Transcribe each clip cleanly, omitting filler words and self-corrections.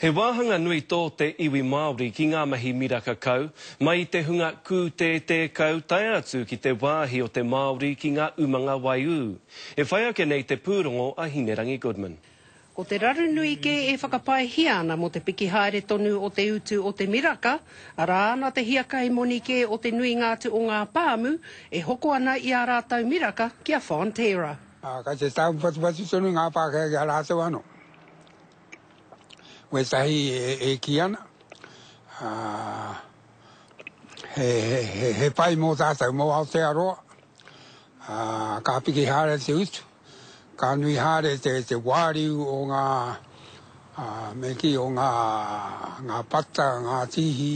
He wāhanga nui tō te iwi Māori ki ngā mahi miraka kau, mai i te hunga kūtētē kau tae atu ki te wāhi o te Māori ki ngā umanga waiū. E whai ake nei te pūrongo a Hinerangi Goodman. Ko te raru nui kē e whakapaehia ana mō te piki haere tonu o te utu o te miraka, arā nā te hiakai moni kē o te nuinga atu o ngā pāmu e hoko ana i ā rātou miraka ki a Fonterra. Ā, kei te taupatupatu tonu ngā Pākehā ki a rātou anō. Wētahi e kī ana, ā, he, he, he pai mō tātou, mō Aotearoa, ā, ka piki haere te utu, ka nui haere te, te wāriu o ngā, ā, me kī, o ngā, ngā pata, ngā tīhi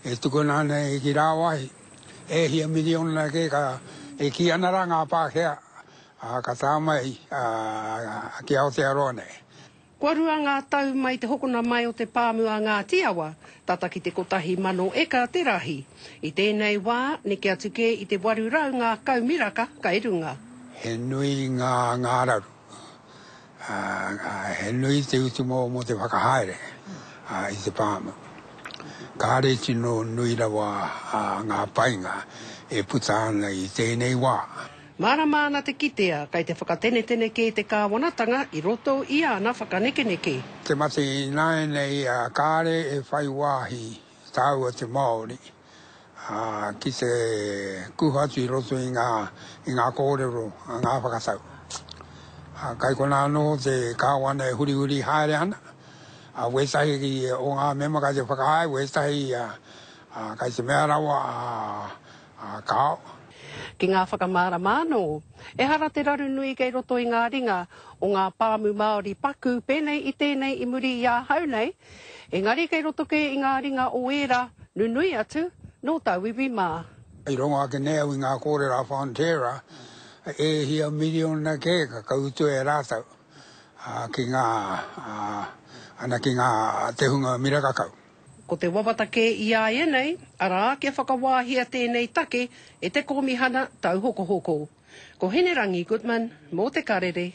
e tukuna ana ki rāwāhi. E hia miriona kē ka, e kī ana rā ngā Pākehā, ā, ka tā mai, ā, ki Aotearoa nei. Kua rua ngā tau mai te hokona mai o te pāmu a Ngāti Awa, tata ki te 1,000 eka te rahi. I tēnei wā, neke atu kē i te 800 ngā kau miraka kai runga. He nui ngā ngā raru, ā, he nui te utu mō mō te whakahaere i te pāmu. Kāre tino nui rawa ngā painga e puta ana i tēnei wā. Mārama ana te kitea kei te whakatenetene kē te kāwanatanga i roto i āna whakanekeneke. Te mate ināianei kāre e whai wāhi tāua te Māori ki te kuhu atu i roto i ngā i ngā kōrero a ngā whakatau. Kai konā anō te kāwana e hurihuri haere ana, wētahi o ngā mema kai te whakaae, wētahi kai te mea rawa Ā, kāo. Ki ngā whakamārama anō, ehara te raru nui kei roto i ngā ringa o ngā pāmu Māori paku pēnei i tēnei i muri i ahau nei, engari kei roto kē i ngā ringa o ērā nunui atu nō tauiwi mā. I rongo ake nei au i ngā kōrero a Fonterra, e hia miriona kē ka kautua e rātou ki ngā, ana ki ngā, te hunga miraka kau. Ko te wawata kē i āianei, arā, kia whakawāhia tēnei take e te Kōmihana Tauhokohoko. Ko Hinerangi Goodman mō Te Karere.